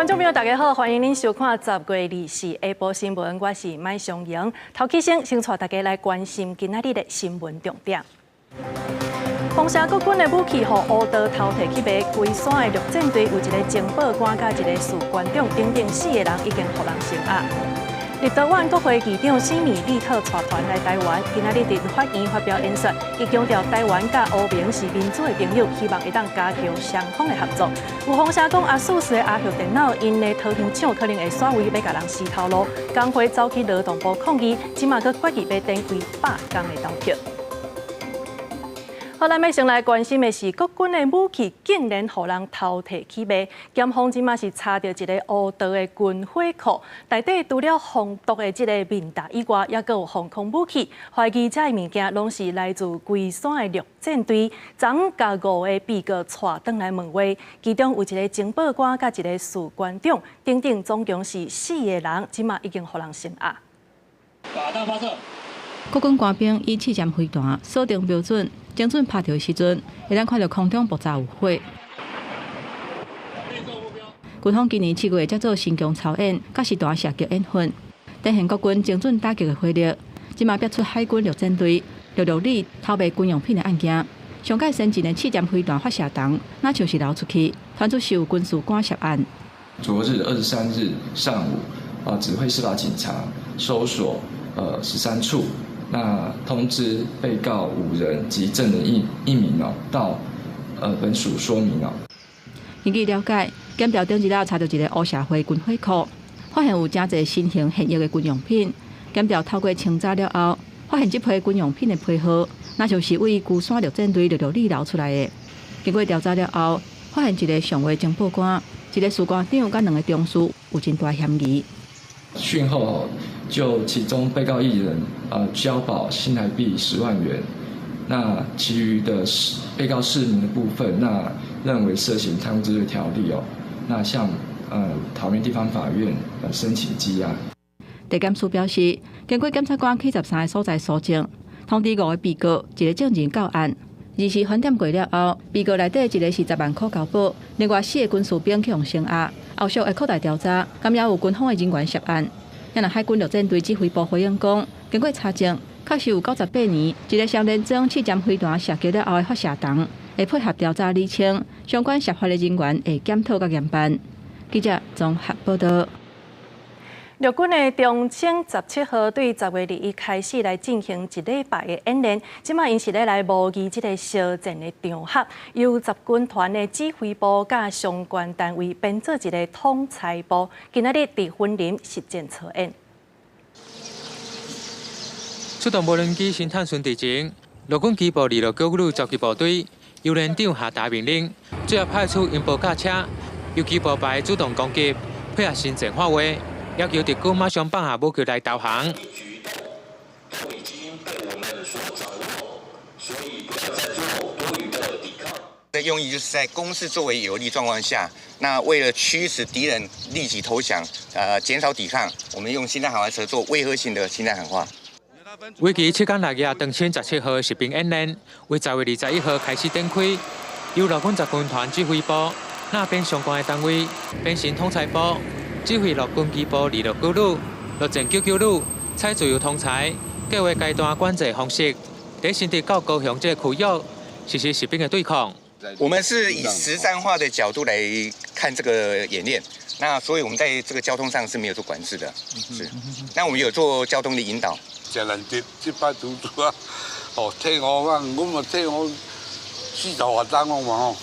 觀眾朋友，大家好，歡迎您收看10月24下晡新聞，我是麥松瑩。頭起先，先帶大家來關心今仔日的新聞重點。封城國軍的武器予烏道偷提去賣，龜山的陸戰隊有一个情報官佮一个士官長等等四个人已經予人聲押。立陶宛國會議長史米利特帶團來台灣，今仔日佇法院發表演說，伊強調台灣佮歐盟是民主的朋友，希望會當加強雙方的合作。有風聲講 ASUS 的阿赫電腦，𪜶的桃園廠可能會煞位欲共人撕頭路，工會走去勞動部抗議，這馬閣決議欲展開罷工的投票。好，咱欲先來關心的是國軍的武器竟然予人偷提去賣，檢方這馬是查著一个烏道的軍火庫，內底除了防毒的這个面罩以外，猶閣有防空武器，懷疑這个物件攏是來自龜山的陸戰隊，昨共五个被告帶轉來問話，其中有一个情報官佮一个士官長等等，總共是四个人，這馬已經予人聲押。國軍官兵以刺針飛彈鎖定標準，精準拍著的時陣，會當看著空中爆炸有火。軍方今年7月才做神槍操演，佮實彈射擊演訓，展現國軍精準打擊的火力。這馬爆出海軍陸戰隊陸陸里偷賣軍用品的案件，上蓋先進的刺針飛彈發射筒，若像是流出去，傳出是有軍事官涉案。昨日23日上午，指揮司法警察搜索13處。那通知被告五人及證人一名哦，到本署說明哦。根據了解，檢調頂日仔查著一个烏社會軍火庫，發現有誠濟新型現役的軍用品。檢調透過清查了後，發現這批軍用品的批號，若像是對龜山陸戰隊陸陸里流出來的。經過調查了後，發現一个上尉情報官、一个士官長佮兩个中士有真大嫌疑。訊後就其中被告一人，交保新台幣10萬元，那其餘的被告四名的部分，那認為涉嫌貪污治罪條例哦，那向桃園地方法院申請羈押。地檢署表示，經過檢察官去13个所在搜證，通知五个被告，一个證人到案。24翻點過了後，被告內底一个是10萬箍交保，另外四个軍事兵去予聲押，後續會擴大調查，敢也有軍方的人員涉案。若海軍陸戰隊指揮部回應講，經過查證，確實有98年一个雙連裝刺針飛彈射擊了後的發射筒，會配合調查釐清相關涉法的人員會檢討佮嚴辦。記者綜合報道。陸軍的長征17號對10月21開始來進行一禮拜的演練，這馬𪜶是咧來模擬這个相戰的場合，由十軍團的指揮部佮相關單位編做一个統裁部，今仔日佇雲林實戰操演。出動無人機先探尋敵情，陸軍機步26九旅狙擊部隊由連長下達命令，最後派出鷹步駕車，由機步排主動攻擊，配合實戰發話。要求敵軍馬上放下武器來投降。一舉動都已經被我們所掌握，所以不要再做多餘的抵抗。的用意就是在攻勢作為有利狀況下，那為了驅使敵人立即投降，減少抵抗，我們用鋅彈喊話車做威嚇性的鋅彈喊話。為期7天6夜，長征17號實兵演練，為10月21號開始展開，由陸軍十軍團指揮部那邊相關的單位編成統裁部。指揮陸軍機步26九旅、陸戰99旅，採自由統裁計劃階段管制方式，佇新竹到高雄這个區域實施實兵的對抗。我們是以實戰化的角度來看這個演練，那所以我們在這個交通上是沒有做管制的，是。那我們有做交通的引導。真難得，這擺拄拄啊，哦，退伍啊，阮嘛退伍40外冬了嘛吼，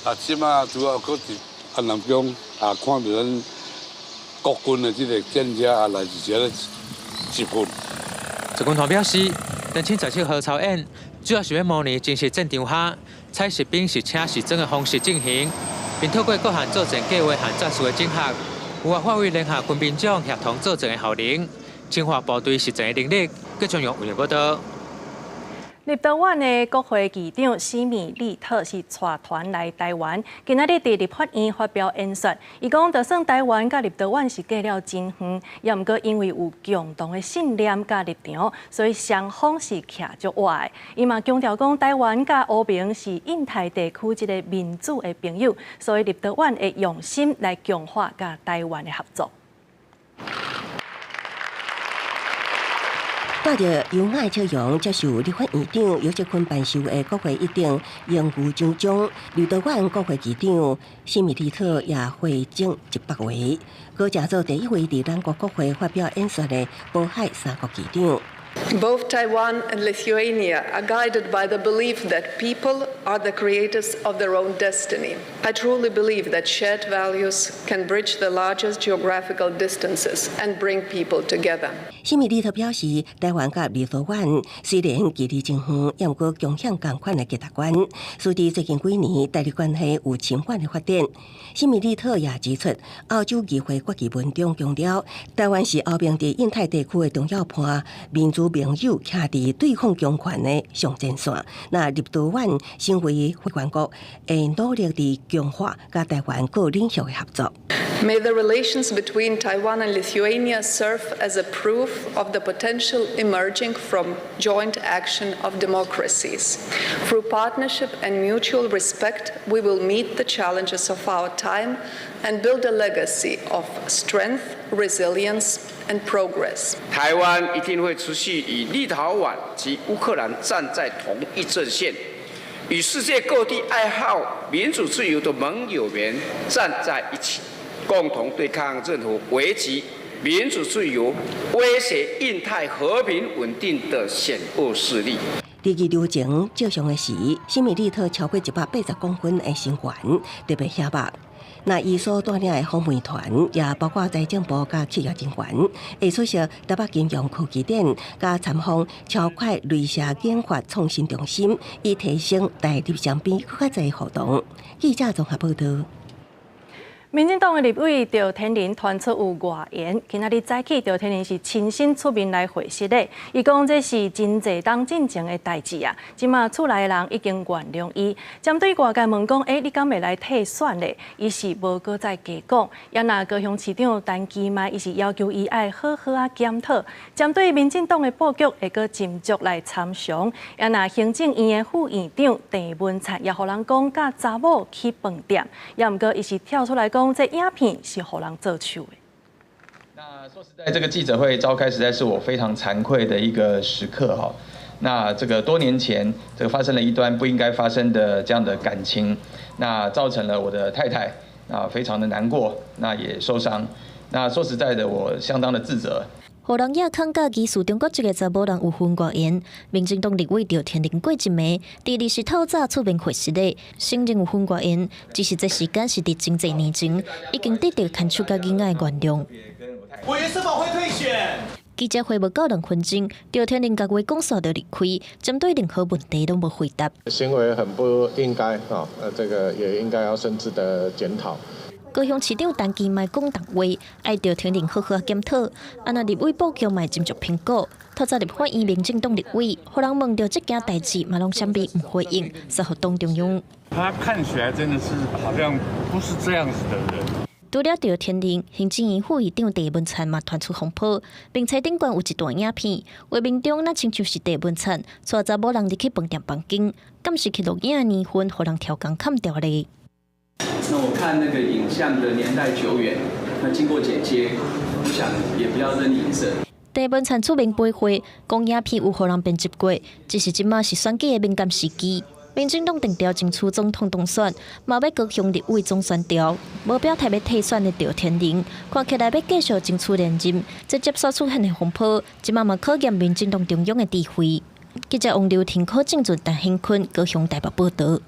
啊，這馬拄好閣佇安南鄉啊，看著咱國軍的這个戰車啊，來一個集訓。十軍團表示，長征17號操演，主要是欲模擬真實戰場下，採實兵實車實裝的方式進行，並透過各項作戰計劃和戰術的整合，有法發揮聯合軍兵種協同作戰的效能，強化部隊實戰的能力。各中央為報道。立陶宛的國會議長史米利特是帶團來台灣，今仔日佇立法院發表演說。伊講，就算台灣佮立陶宛是隔了真遠，也毋過因為有共同的信念佮立場，所以雙方是徛足倚的。伊嘛強調講，台灣佮歐盟是印太地區一个民主的朋友，所以立陶宛會用心來強化佮台灣的合作。帶著優雅笑容接受立法院長游錫堃頒授的國會一等榮譽獎章，立陶宛國會議長史米利特也會整100位，閣成做第一位佇咱國國會發表演說的渤海三國議長。 Both Taiwan and Lithuania are guided by the belief that people are the creators of their own destiny. I truly believe that shared values can bridge the largest geographical distances and bring people together. 史米利特表示，台灣佮立陶宛雖然距離真遠，也毋過共享仝款的價值觀。隨著最近幾年，台立關係有深遠的發展。史米利特也指出，歐洲議會決議文中強調，台灣是歐盟佇印太地區的重要伴，民主盟友徛佇對抗強權的上前線。那立陶宛成為會員國，會努力佇強化佮台灣各領域的合作。 May the relations between Taiwan and Lithuania serve as a proof of the potential emerging from joint action of democracies. Through partnership and mutual respect, we will meet the challenges of our time and build a legacy of strength, resilience, and progress. 台灣一定會持續與立陶宛及烏克蘭站在同一陣線，與世界各地愛好民主自由的盟友們站在一起，共同對抗任何危及民主自由、威脅印太和平穩定的險惡勢力。佇預留前照相的時，史米利特超過180公分的身懸，特別顯目。那伊所帶領的訪問團也包括財政部佮企業人員，會出席台北金融科技展，佮參訪超快雷射研發創新中心，以提升台立雙邊閣較濟互動。記者綜合報導。民進黨的立委趙天麟傳出有外緣，今仔日早起趙天麟是親身出面來回釋的。伊講這是真濟冬進前的代誌啊，這馬厝內的人已經原諒伊。針對外界問講，欸，你敢會來退選咧？伊是無閣再加講。也若高雄市長陳其邁，伊是要求伊愛好好仔檢討。針對民進黨的布局會閣斟酌來參詳。也若行政院的副院長鄭文燦也予人講，佮查某去飯店，也毋過伊是跳出來講。這影片是予人做手的。那說實在，這個記者會召開，實在是我非常慚愧的一個時刻哈。那這個多年前，這個發生了一段不應該發生的這樣的感情，那造成了我的太太啊非常的難過，那也受傷。那說實在的，我相當的自責。予人影囥佮疑似中國籍的查某人有婚外緣，民進黨立委趙天麟過一暝，佇二十透早出面回實的，承認有婚外緣，只是這時間是佇真濟年前，已經得到牽手佮囡仔的原諒。委員是否會退選？記者會無夠2分鐘，趙天麟共話講煞就離開，針對任何問題攏無回答。行為很不應該，哈，這個也應該要深自的檢討。高雄市長陳其邁講重話，愛趙天麟好好檢討。啊，若立委布局嘛斟酌評估。透早立法院民進黨立委，予人問著這件代誌，嘛攏閃避毋回應，煞予黨中央。他看起來真的是好像不是這樣子的人。除了趙天麟，行政院副院長鄭文燦嘛傳出風波，並且頂懸有一段影片，畫面中若親像是鄭文燦帶查某人入去飯店房間，敢是去錄影的年份，予人刁工砍掉咧。那我看那個影像的年代久遠，那經過剪接，我想也不要任意影射。鄭文燦出面回話，講影片有予人編輯過，只是這馬是選舉的敏感時機。民進黨定調爭取總統當選，嘛欲高雄立委總選調，無表態欲退選的趙天麟，看起來欲繼續爭取連任，這接續出現的風波，這馬嘛考驗民進黨中央的智慧。記者王劉婷、柯正俊、陳興坤高雄台北報導。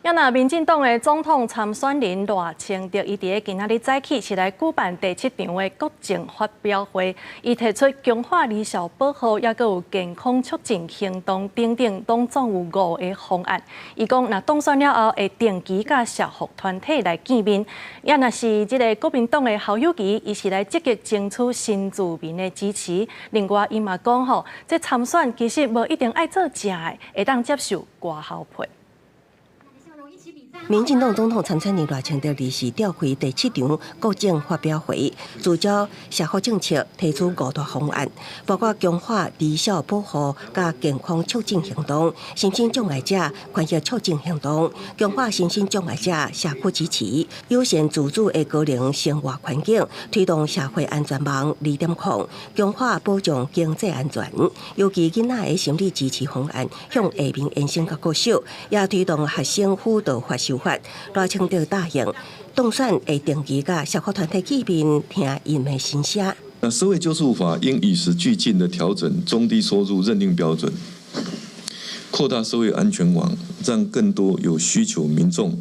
啊若民進黨的總統參選人賴清德，伊佇咧今仔日早起是來舉辦第七場的國政發表會，伊提出強化兒少保護，抑閣有健康促進行動等等，攏總有五個方案。伊講，若當選了後，會定期佮社福團體來見面。啊若是這个國民黨的侯友宜，伊是來積極爭取新住民的支持。另外，伊嘛講吼，這參選其實無一定愛做正的，會當接受掛號皮。民進黨總統參選人賴清德二時召開第七場國政發表會，聚焦社福政策，提出五大方案，包括強化兒少保護佮健康促進行動、身心障礙者權益促進行動、強化身心障礙者社區支持、友善自主的高齡生活環境、推動社會安全網2.0、強化保障經濟安全。尤其囡仔的心理支持方案向下面延伸到國小，也推動學生輔導法修法。賴清德答應當選會定期佮社福團體見面，聽𪜶的心聲。那社會救助法應與時俱進的調整中低收入認定標準，擴大社會安全網，讓更多有需求民眾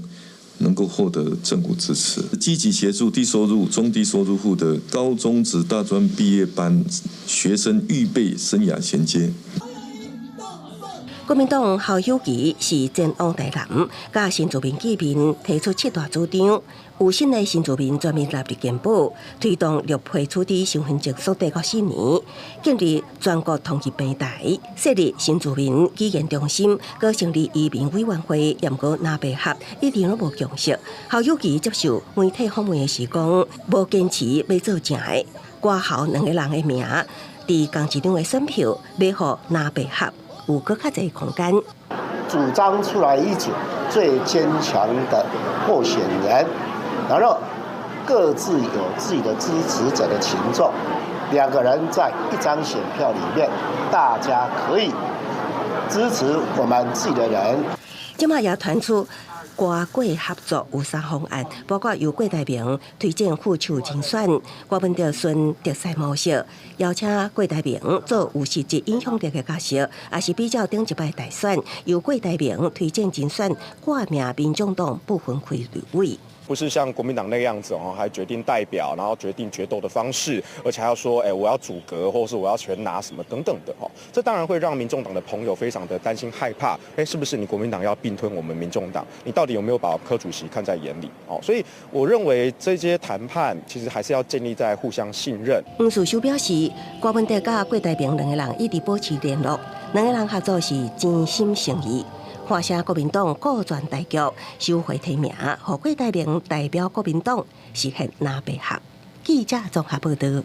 能夠獲得政府支持。積極協助低收入、中低收入戶的高中職、大專畢業班學生預備生涯銜接。國民黨侯友宜是前往台南，佮新住民見面，提出七大主張。有新的新住民全面納入健保，推動綠皮處置身份證縮短到4年，建立全國統一平台，設立新住民語言中心，閣成立移民委員會。毋過藍白合一直攏無共識。侯友宜接受媒體訪問的時講，無堅持欲做正的，郭侯兩个人的名，佇仝一張的選票，欲予藍白合有閣較濟空間。主張出來一組最堅強的候選人，然後各自有自己的支持者的群眾，兩個人在一張選票裡面，大家可以支持我們自己的人。這馬也傳出郭郭合作有三方案，包括由郭台銘推薦副手人選，郭文德循特賽模式邀請郭台銘做有實質影響力的角色，也是比較頂一擺大選，由郭台銘推薦人選掛名民眾黨不分區立委。不是像國民黨那個樣子哦，還決定代表，然後決定決鬥的方式，而且還要說，哎，我要組閣，或是我要全拿什麼等等的哦。這當然會讓民眾黨的朋友非常的擔心害怕，哎，是不是你國民黨要併吞我們民眾黨？你到底有沒有把柯主席看在眼裡？哦，所以我認為這些談判其實還是要建立在互相信任。黃士修表示，郭文德佮郭台銘兩個人一直保持聯絡，兩個人合作是真心誠意。華城國民黨顧全大局，收回提名，予郭台銘代表國民黨實現藍白合。記者綜合報道。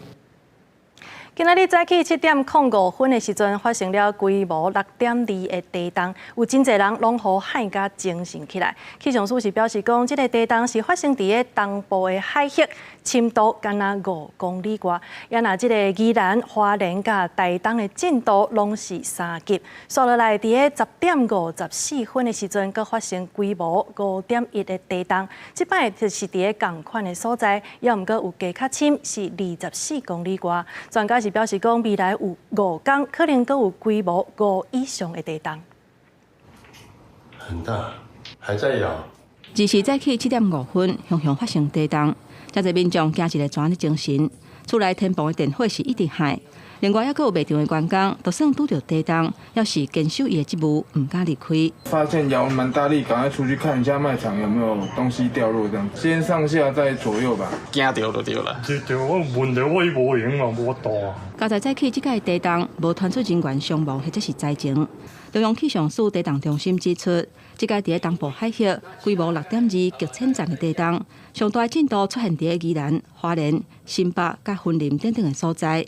今仔日早起7點05分的時陣，發生了規模6.2的地動，有真濟人攏予駭甲精神起來。氣象署是表示講，這个地動是發生佇咧東部的海域，深度敢若5公里外。啊若這个宜蘭、花蓮佮台東的震度攏是3級。煞落來佇咧10點54分的時陣，閣發生規模5.1的地動，這擺就是佇咧仝款的所在，抑毋過有加較深，是24公里外。專家是表示講，未來有5工可能閣有規模5以上的地動。很大，還在搖。二時早起7點5分，雄雄發生地動，遮濟民眾驚一个轉咧精神，厝內天棚的電火是一直響。另外，抑閣有賣場的員工，就算拄著地動，猶是堅守伊的職務，毋敢離開。發現搖蠻大力，趕快出去看一下賣場有沒有東西掉落，這樣先上下再左右吧。驚著就對啦。對對，我聞著我伊無閒嘛，無法度啊。佳哉早起這擺地動，無傳出人員傷亡或者是災情。中央氣象署地動中心指出，這擺佇咧東部海域規模6.2極淺層的地動，上大震度出現佇咧宜蘭、花蓮、新北佮雲林等等的所在。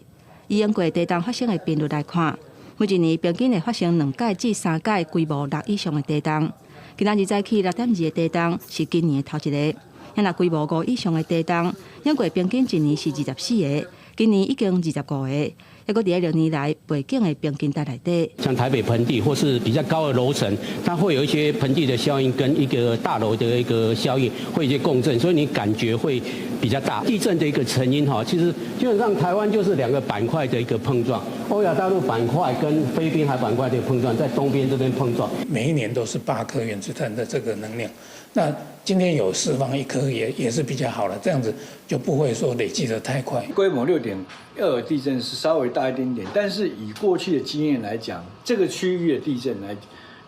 以經過地動發生的頻率來看，每一年平均會發生兩擺至三擺規模6以上的地動。今仔日早起6.2的地動是今年的頭一个。若規模5以上的地動，經過平均一年是24个，今年已經25个。猶閣佇咧歷年來背景的平均值內底。像台北盆地或是比較高的樓層，它會有一些盆地的效應跟一個大樓的一個效應，會有一些共振，所以你感覺會比較大。地震的一個成因哈，其實基本上台灣就是兩個板塊的一個碰撞，歐亞大陸板塊跟菲律賓海板塊的碰撞，在東邊這邊碰撞。每一年都是8顆原子彈的這個能量，那今天有釋放一顆也是比較好了，這樣子就不會說累積得太快。規模6.2地震是稍微大一點點，但是以過去的經驗來講，這個區域的地震來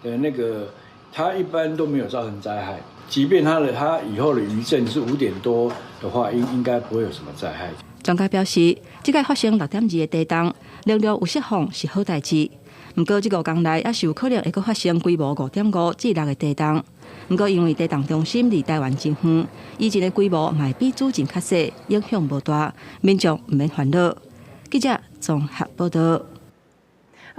的那個，它一般都沒有造成災害。即便它以後的餘震是5點多的話，應該不會有什麼災害。專家表示，這擺發生6.2的地動，能量有釋放是好代誌。毋過，這5工內猶是有可能會閣發生規模5.5至6的地動。毋過，因為地動中心離台灣真遠，餘震的規模嘛會比主震較細，影響無大，民眾毋免煩惱。記者綜合報道。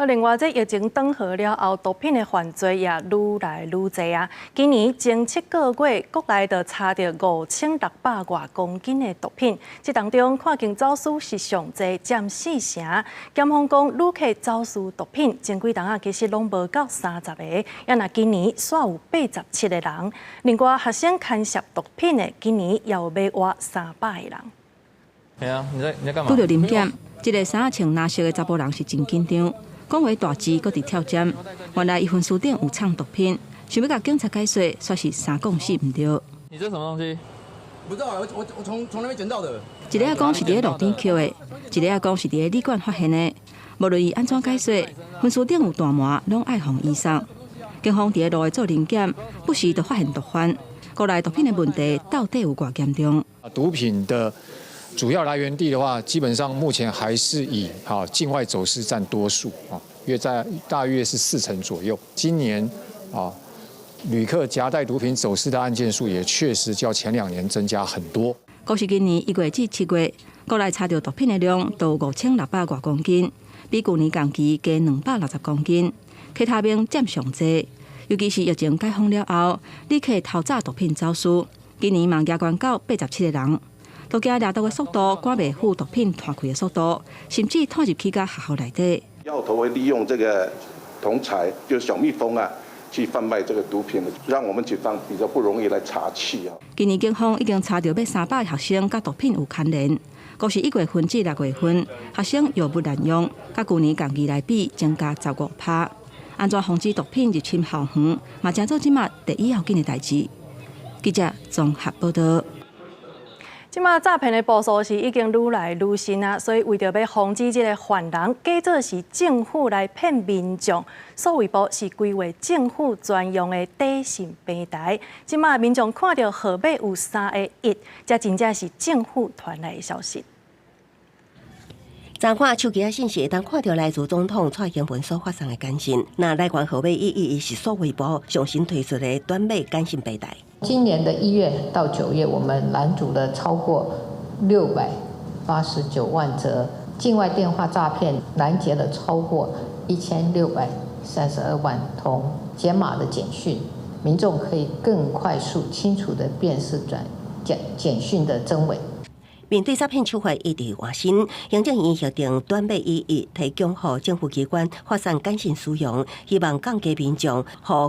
另外，這疫情轉好了後，毒品的犯罪也愈來愈濟啊！今年前7個月，國內就查著5600外公斤的毒品，這當中跨境走私是上濟，佔4成。檢方講，旅客走私毒品，前幾冬仔其實攏無夠30個，啊若今年煞有87個人。另外，學生牽涉毒品的，今年也有欲倚300個人。係啊，你在幹嘛？拄著臨檢，這個衫仔穿藍色的查埔人是真緊張。講話大舌，閣佇跳針。原來伊分書頂有藏毒品，想欲共警察解說，煞是三講四毋對。你這什麼東西？不知道，我從那邊撿到的。一个講是佇咧路邊抾的，一个講是佇咧旅館發現的。無論伊按怎解說，分書頂有大麻，攏愛予伊送。警方佇咧路的做臨檢，不時就發現毒販。國內毒品的問題到底有偌嚴重？毒品的主要來源地的話，基本上目前還是以境外走私佔多數啊，約在大約是4成左右。今年啊，旅客夾帶毒品走私的案件數也確實較前2年增加很多。閣是今年1月至7月，國內查著毒品的量都5600外公斤，比舊年同期加260公斤，K他命佔上濟。尤其是疫情解封了後，旅客偷走毒品走私，今年嘛舉懸到87個人。都驚掠毒的速度趕袂赴毒品傳開的速度，甚至傳入去甲學校內底。藥頭會利用這個同儕，就是小蜜蜂啊，去販賣這個毒品，讓我們警方比較不容易來查緝啊。今年警方已經查著欲300個學生佮毒品有牽連，閣是1月份至6月份，學生藥物濫用，佮舊年同期來比增加15%。按怎防止毒品入侵校園，嘛成做這馬第一要緊的代誌。記者綜合報道。這馬詐騙的步數是已經愈來愈深啊，所以為著欲防止這個犯人假做是政府來騙民眾，數位部是規劃政府專用的短訊平台。這馬民眾看著號碼有三個一，這真正是政府傳來的消息。查看手機的信息，當看著來自總統蔡英文所發送的簡訊，那來源號碼111是數位部上新推出的短碼簡訊平台。今年的1月到9月，我們攔阻了超過689萬則境外電話詐騙，攔截了超過1632萬通解碼的簡訊，民眾可以更快速、清楚地辨識轉簡訊的真偽。面對詐騙手法一直換新，行政院核定短碼11提供予政府機關發送簡訊使用，希望降低民眾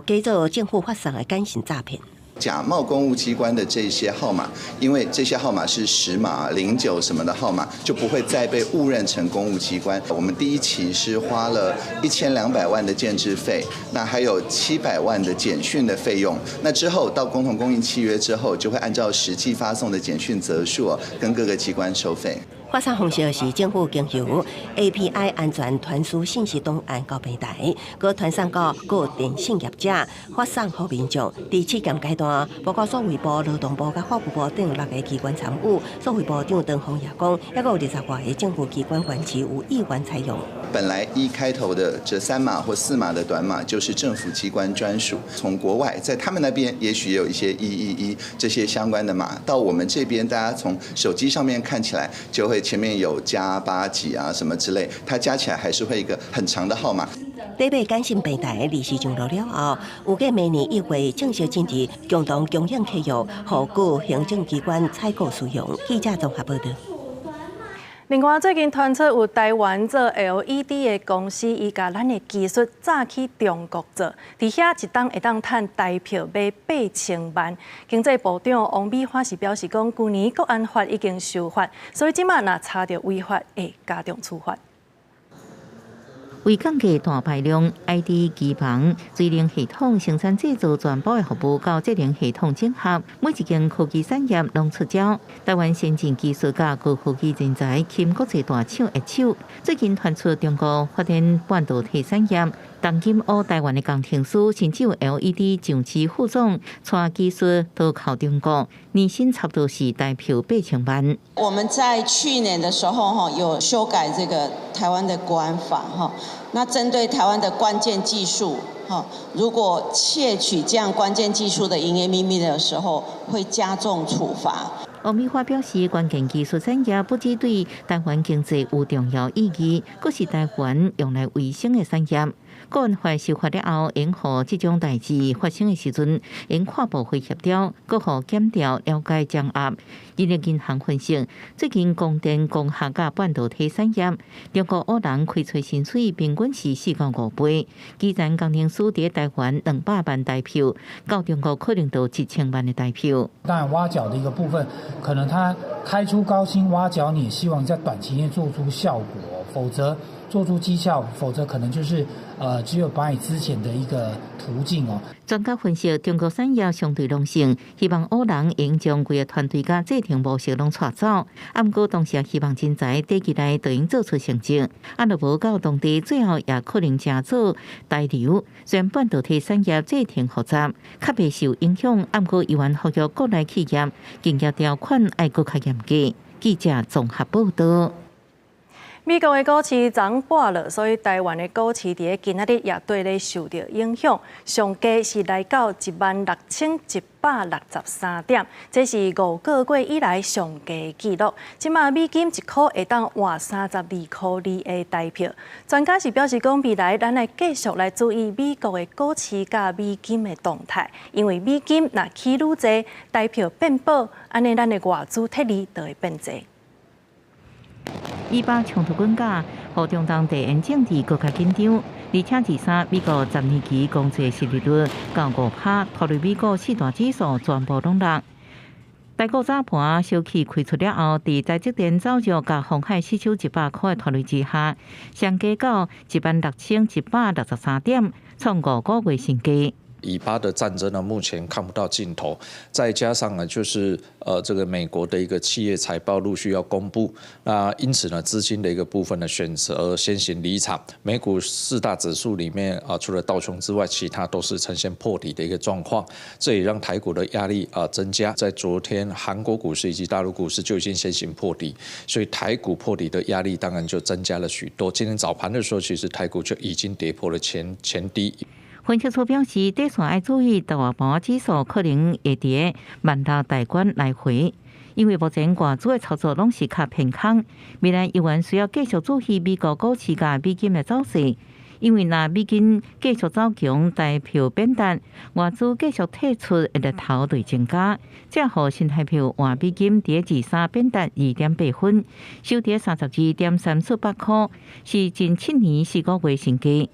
予假做政府發送的簡訊詐騙。假冒公務機關的這些號碼，因為這些號碼是10碼、09什麼的號碼，就不會再被誤認成公務機關。我們第一期是花了1200萬的建置費，那還有700萬的簡訊的費用。那之後到共同供應契約之後，就會按照實際發送的簡訊則數跟各個機關收費。發送方式是政府經由 API 安全傳輸信息檔案到平台，閣傳送到各電信業者發送予民眾。佇試驗階段，包括數位部、勞動部佮法務部等六个機關參與。數位部長陳鳳也講，猶閣有20外个政府機關園區有意願採用。本來一開頭的這3碼或4碼的短碼，就是政府機關專屬。從國外在他們那邊，也許也有一些111這些相關的碼，到我們這邊，大家從手機上面看起來就會前面有加八幾啊什麼之類，它加起來還是會一個很長的號碼。短碼簡訊平台二時上路了後，預計明年1月正式進入共同供應契約，予各行政機關採購使用。記者綜合報道。另外，最近傳出有台灣做 LED 的公司，伊共咱的技術轉去中國做，佇遐一冬會當趁台票買8000萬。經濟部長王美花是表示講，舊年國安法已經修法，所以這馬若查著違法，會加重處罰。為降低碳排量，IT 機房、水電系統、生產製造全部的服務佮節能系統整合，每一間科技產業攏出招。台灣先進技術佮高科技人才，兼國際大廠握手。最近傳出中國發展半導體產業，重金挖台灣的工程師，甚至有 LED 上市副總，帶技術投靠中國，年薪差不多是台票8000萬。我們在去年的時候，哈，有修改這個台灣的國安法，哈。那針對台灣的關鍵技術，哈，如果竊取這樣關鍵技術的營業秘密的時候，會加重處罰。王美花表示，關鍵技術產業不只對台灣經濟有重要意義，閣是台灣用來維生的產業。國安法修法了後，應予這種代誌發生的時陣，應跨部會協調，閣予檢調了解掌握。人力銀行分析，最近光電、光學佮半導體產業，中國挖人開出薪水平均是4到5倍。基層工程師佇台灣200萬台票，到中國可能到1000萬的台票。當然挖角的一個部分，可能他開出高薪挖角你，希望在短期內做出效果，否則做出績效，否則可能就是只有把你資遣的一個途徑哦。專家分析，中國產業相對良性，希望挖人應將規個團隊佮製程模式攏帶走。啊，毋過同時也希望人才短期內就能做出成績。啊，若無到當地，最後也可能成做台留。雖然半導體產業製程複雜，較袂受影響，啊，毋過猶原呼籲國內企業競業條款愛閣較嚴格。記者綜合報道。美國的股市昨跌了，所以台灣的股市佇今仔日也綴咧受著影響。上低是來到16,163點，這是5個月以來上低紀錄。這馬美金一箍會當換32箍2的台票。專家是表示講，未來咱愛繼續來注意美國的股市佮美金的動態，因為美金若起愈濟，台票變薄，按呢咱的外資撤離就會變濟。以巴衝突滾加，予中東地緣政治閣較緊張。而且23，美國10年期公債殖利率到5趴，拖累美股四大指數全部攏落。台股早盤小起開出了後，佇台積電走弱佮鴻海失守100箍的拖累之下，上低到16,163點，創5個月新低。以巴的戰爭呢，目前看不到盡頭，再加上呢，就是這個美國的一個企業財報陸續要公布，那因此呢，資金的一個部分呢，選擇先行離場。美股四大指數裡面啊，除了道瓊之外，其他都是呈現破底的一個狀況，這也讓台股的壓力啊增加。在昨天，韓國股市以及大陸股市就已經先行破底，所以台股破底的壓力當然就增加了許多。今天早盤的時候，其實台股就已經跌破了前前低。分析師表示，短線愛注意大盤指數可能會佇16,000大關來回，因為目前外資的操作攏是較偏空，未來猶原需要繼續注意美國股市佮美金的走勢，因為若美金繼續走強，台票貶值，外資繼續退出的力頭會增加，這予新台票換美金佇23貶值2.8分，收佇32.348箍，是近7年4個月新低。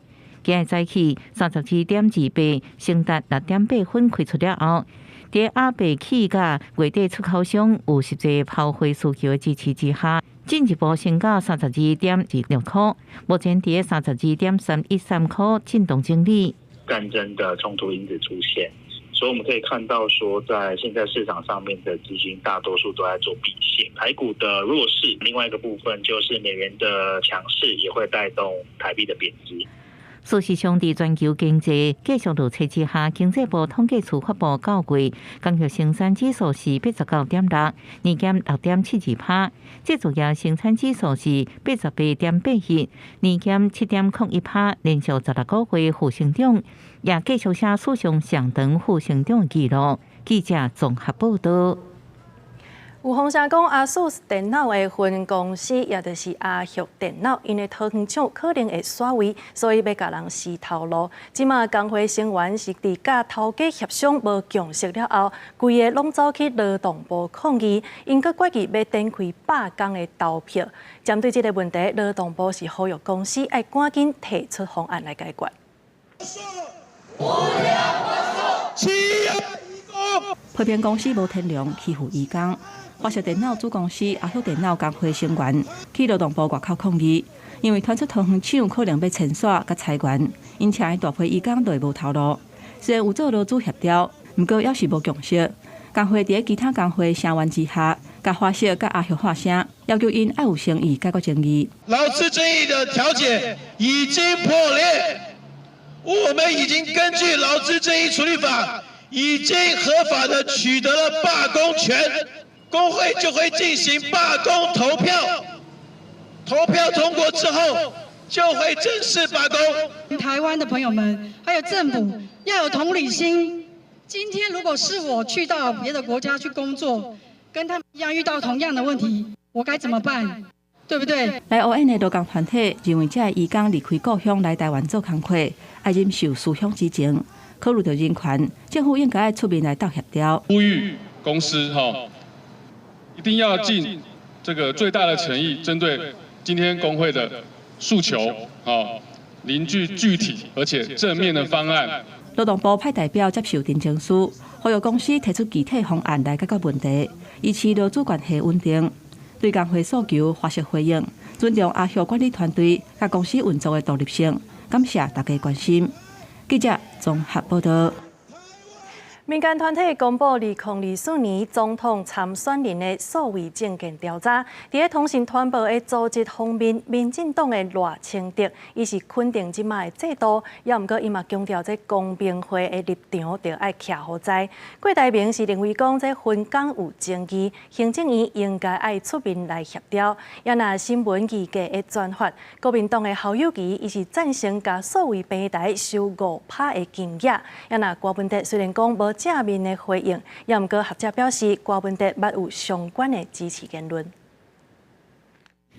今日早起32.28，升達6.8分開出了後，佇亞伯企佮月底出口商有實際拋貨需求的支持之下，進一步升到32.26箍，目前佇32.313箍震盪整理。戰爭的衝突因子出現，所以我們可以看到說，在現在市場上面的資金大多數都在做避險，台股的弱勢，另外一個部分就是美元的強勢也會帶動台幣的貶值。事實上，佇全球經濟繼續落挫之下，經濟部統計處發布9月工業生產指數是89.6，年減6.72趴；製造業生產指數是88.81，年減7.01趴，連續16個月負成長，也繼續寫史上上長負成長紀錄。記者綜合報道。有風聲講，ASUS 電腦的分公司，也就是阿赫電腦，𪜶的桃園廠可能會徙位，所以欲共人撕頭路。這馬工會成員是佇佮頭家協商無共識了後，規个攏走去勞動部抗議，𪜶閣決議欲展開罷工的投票。針對這个問題，勞動部是呼籲公司愛趕緊提出方案來解決。五兩七批評公司無天良，欺負移工。華碩電腦子公司阿赫電腦工會成員去勞動部外口抗議，因為傳出桃園廠可能欲遷徙佮裁員，𪜶請的大批移工就會無頭路。雖然有做勞資協調，毋過猶是無共識。工會佇其他工會聲援之下，共華碩佮阿赫喊聲，要求𪜶愛有誠意解決爭議。勞資爭議的調解已經破裂，我們已經根據勞資爭議處理法，已經合法的取得了罷工權。工會就會進行罷工投票，投票通過之後就會正式罷工。台灣的朋友們，還有政府要有同理心。今天如果是我去到別的國家去工作，跟他們一樣遇到同樣的問題，我該怎麼辦？對不對？來烏煙的勞工團體認為，這个移工離開故鄉來台灣做工課，愛忍受思鄉之情，考慮著人權，政府應該愛出面來鬥協調。呼籲公司哈，一定要盡這個最大的誠意，針對今天工會的訴求，啊，凝聚具體而且正面的方案。勞動部派代表接受陳情書，呼籲公司提出具體方案來解決問題，維持勞資關係穩定。對工會訴求，華碩回應，尊重阿赫管理團隊佮公司運作的獨立性，感謝大家關心。記者綜合報道。民間團體公布2024年總統參選人的數位政見調查，佇咧通訊傳播的組織方面，民進黨的賴清德，伊是肯定這馬的制度，猶毋過伊嘛強調這公平會的立場著愛徛予在。郭台銘是認為講這分工有爭議，行政院應該愛出面來協調。也若新聞議價的專法，國民黨的侯友宜伊是贊成共數位平台收5%的金額。也若郭文德雖然講無正面的回應，猶毋過學者表示，郭文德捌有相關的支持言論。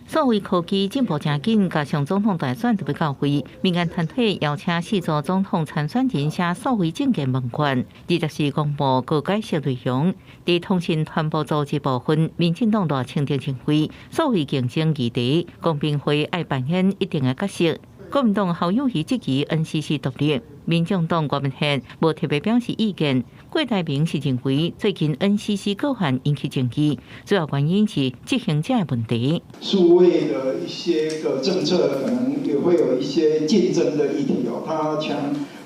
數位科技進步誠緊，加上總統大選就欲到位，民間團體邀請四組總統參選人寫數位政見問卷，24公布高解釋內容。佇通訊傳播組織部分，民進黨賴清德認為，數位競爭議題，公平會愛扮演一定的角色。國民黨侯友宜質疑 NCC 獨立，民眾黨郭文憲無特別表示意見。郭台銘是認為最近 NCC 個案引起爭議，主要原因是執行者的問題。數位的一些個政策可能也會有一些競爭的議題哦。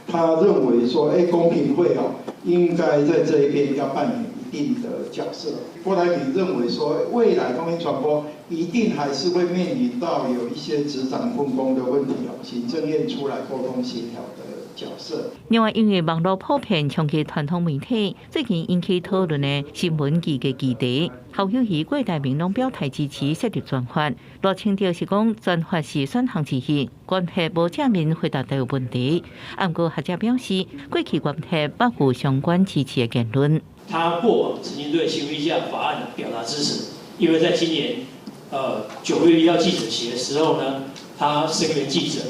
他認為說，公平會哦，應該在這一邊要扮演一定的角色。郭台銘認為說，未來通訊傳播一定還是會面臨到有一些執掌分工的問題哦，行政院出來溝通協調的角色。另外，因為網路普遍衝擊傳統媒體，最近引起討論的新聞議價議題，侯友宜、郭台銘攏表態支持設立專法。賴清德是講專法是選項之一，關係無正面回答這個問題。毋過學者表示，過去關係捌有相關支持的言論。他過往曾經對新聞議價法案表達支持，因為在今年9月1號記者節的時候呢，他聲援記者，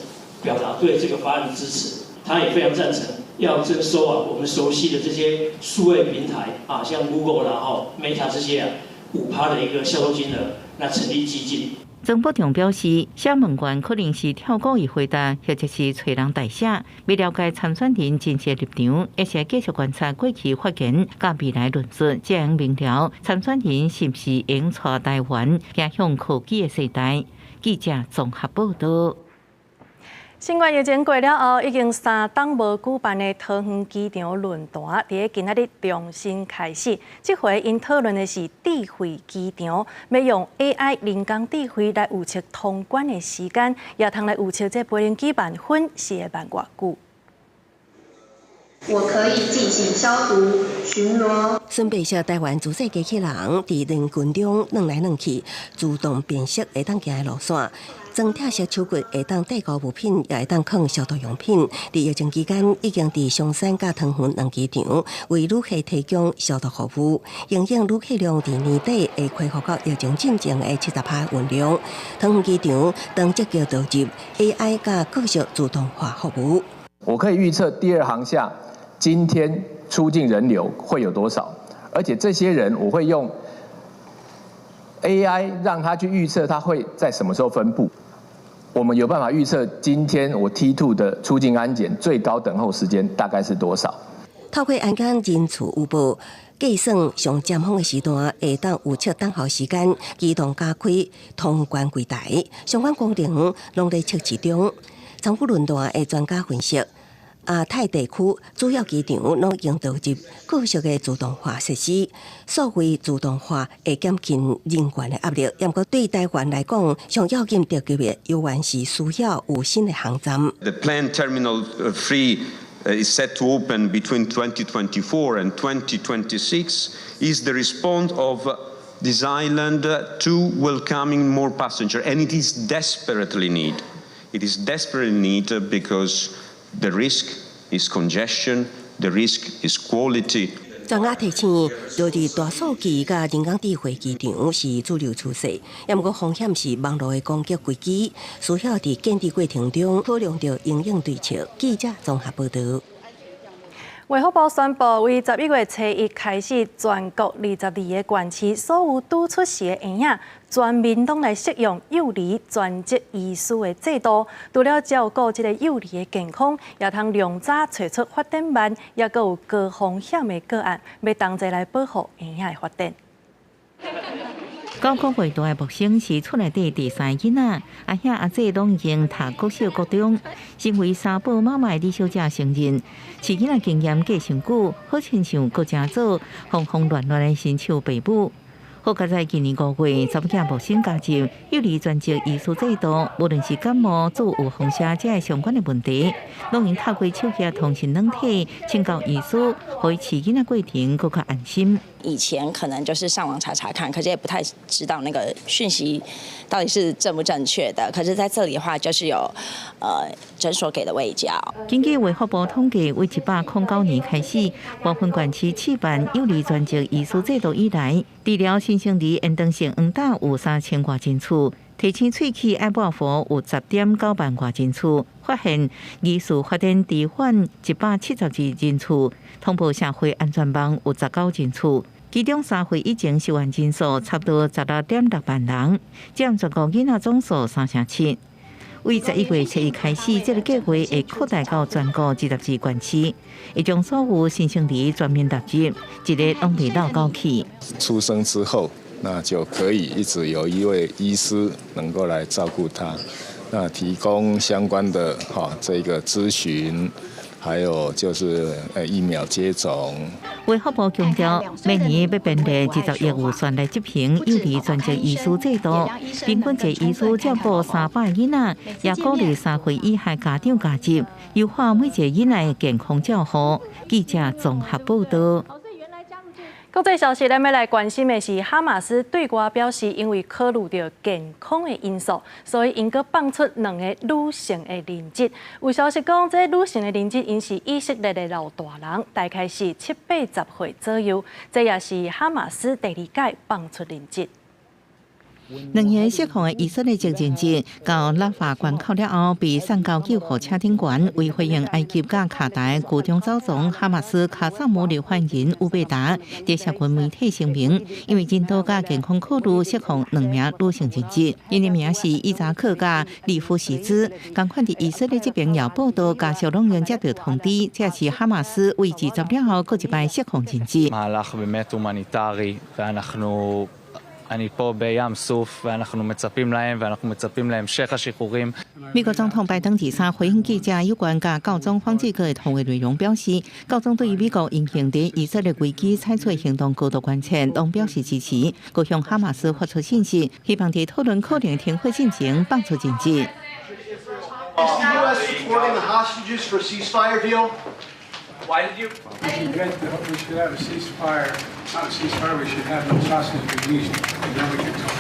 表達對這個法案的支持。他也非常贊成要徵收啊，我們熟悉的這些數位平台啊，像 Google 啦、吼 Meta 這些啊，5%的一個銷售金額，那成立基金。曾博仲表示，寫問卷可能是跳過伊回答，或者是揣人代寫，欲了解參選人真實立場，抑是繼續觀察過去發言，佮未來論述，才會明了參選人是毋是會帶台灣走向科技的時代。記者綜合報道。新冠疫情過了後，已經3冬無舉辦的桃園機場論壇，佇咧今仔日重新開始。這回𪜶討論的是智慧機場，欲用 AI 人工智慧來預測通關的時間，也通來預測這飛行機萬分是會慢偌久。我可以進行消毒巡邏。孫白色台灣自製機器人佇人群中轉來轉去，自動辨識會當行的路線。裝拆式手櫃會當帶購物品，也會當囥消毒用品。佇疫情期間，已經佇松山佮桃園兩機場為旅客提供消毒服務。因應旅客量佇年底會恢復到疫情進前的70%運量。桃園機場當積極導入 AI 佮各式自動化服務。我可以預測第二航廈今天出境人流會有多少，而且這些人我會用 AI 讓他去預測他會在什麼時候分布。我們有辦法預測今天我 T2 的出境安檢最高等候時間大概是多少？透過安檢人次預報計算上尖峰的時段，會當預測等候時間，自動加開通關櫃台，相關功能攏佇測試中。參與論壇的專家分析，亞太地區主要機場攏已經導入各式的自動化設施，所謂自動化會減輕人員的壓力。毋過對台灣來講，上要緊著級的猶原是需要有新的航站。 The planned Terminal 3 is set to open between 2024 and 2026 is the response of this island to welcoming more passengers, and it is desperately need. It is desperately need because the risk is congestion, the risk is quality. 專家提醒，導入大數據佮人工智慧機場是主流趨勢，毋過風險是網路的攻擊危機，需要佇建置過程中考量著因應對策。記者綜合報導。衛福部宣布，為11月初一開始，全國22個縣市所有拄出世的嬰仔，全面攏來適用幼兒專職醫師的制度。除了照顧這个幼兒的健康，也通量早揣出發展慢，抑閣有高風險的個案，欲同齊來保護嬰仔的發展。9個月大的木星是厝內底第三个囡仔，阿兄阿姊攏已經讀國小國中。身為三寶媽媽的李小姐承認，飼囡仔經驗過上久，好親像閣成做慌慌亂亂的新手爸母。好佳哉今年5月，查某囝木星加入幼兒專職醫師制度，無論是感冒、做預防射這个相關的問題，攏用透過手機通訊軟體請教醫師，予伊飼囡仔過程閣較安心。以前可能就是上網查查看，可是也不太知道那個訊息到底是正不正確的。可是在這裡的話，就是有診所給的衛教。根據衛福部統計，為109年開始，部分縣市試辦幼兒專職醫師制度以來，治療新生兒延長性黃疸有3000外人次，提醒喙齒愛抹糊有10.9萬外人次，發現疑似發展遲緩172人次，通報社會安全網有19人次。其中3歲以前受案人數差不多16.6萬人，佔全國囡仔總數3成7。為11月7日開始，這个計劃會擴大到全國22縣市，會將所有新生兒全面納入，一个攏袂落狗去。出生之後，那就可以一直有一位醫師能夠來照顧他，那提供相關的哈這個諮詢。還有就是疫苗接種。衛福部強調，每年欲編列20億預算來執行幼兒專職醫師制度，平均一个醫師照顧300个囡仔，也鼓勵3歲以下家長加入，優化每一个囡仔的健康照護。記者綜合報導。國際消息，咱欲來關心的是，哈馬斯對外表示，因為考慮著健康的因素，所以𪜶閣放出兩个女性的人質。有消息講，這女性的人質𪜶是以色列的老大人，大概是七八十歲左右。這也是哈馬斯第二擺放出人質。兩个釋放的以色列籍人質，到拉法關口了後，被送到救護車頂懸，為回應埃及佮卡達軍中走廊哈馬斯卡薩姆旅發言人烏貝達佇社群媒體聲明，因為人道佮健康考慮，釋放兩名女性人質，𪜶的名是伊扎克佮利夫喜茲。仝款佇以色列這邊也報道，家屬攏已經接到通知，這是哈馬斯為二十了後閣一擺釋放人質。 אני פה בים סוף ואנחנו מצפים להם ואנחנו מצפים להמשך השחרורים。美國總統拜登二三回應記者有關佮教宗方濟各的通話內容，表示教宗對於美國因應佇以色列危機採取行動高度關切，攏表示支持，閣向哈馬斯發出信息，希望佇討論可能停火進程放出人質。 Is the U.S. supporting the hostages for a ceasefire deal? Why did you? We should have a ceasefire, not a ceasefire. We should have those hostages released, and then we can talk.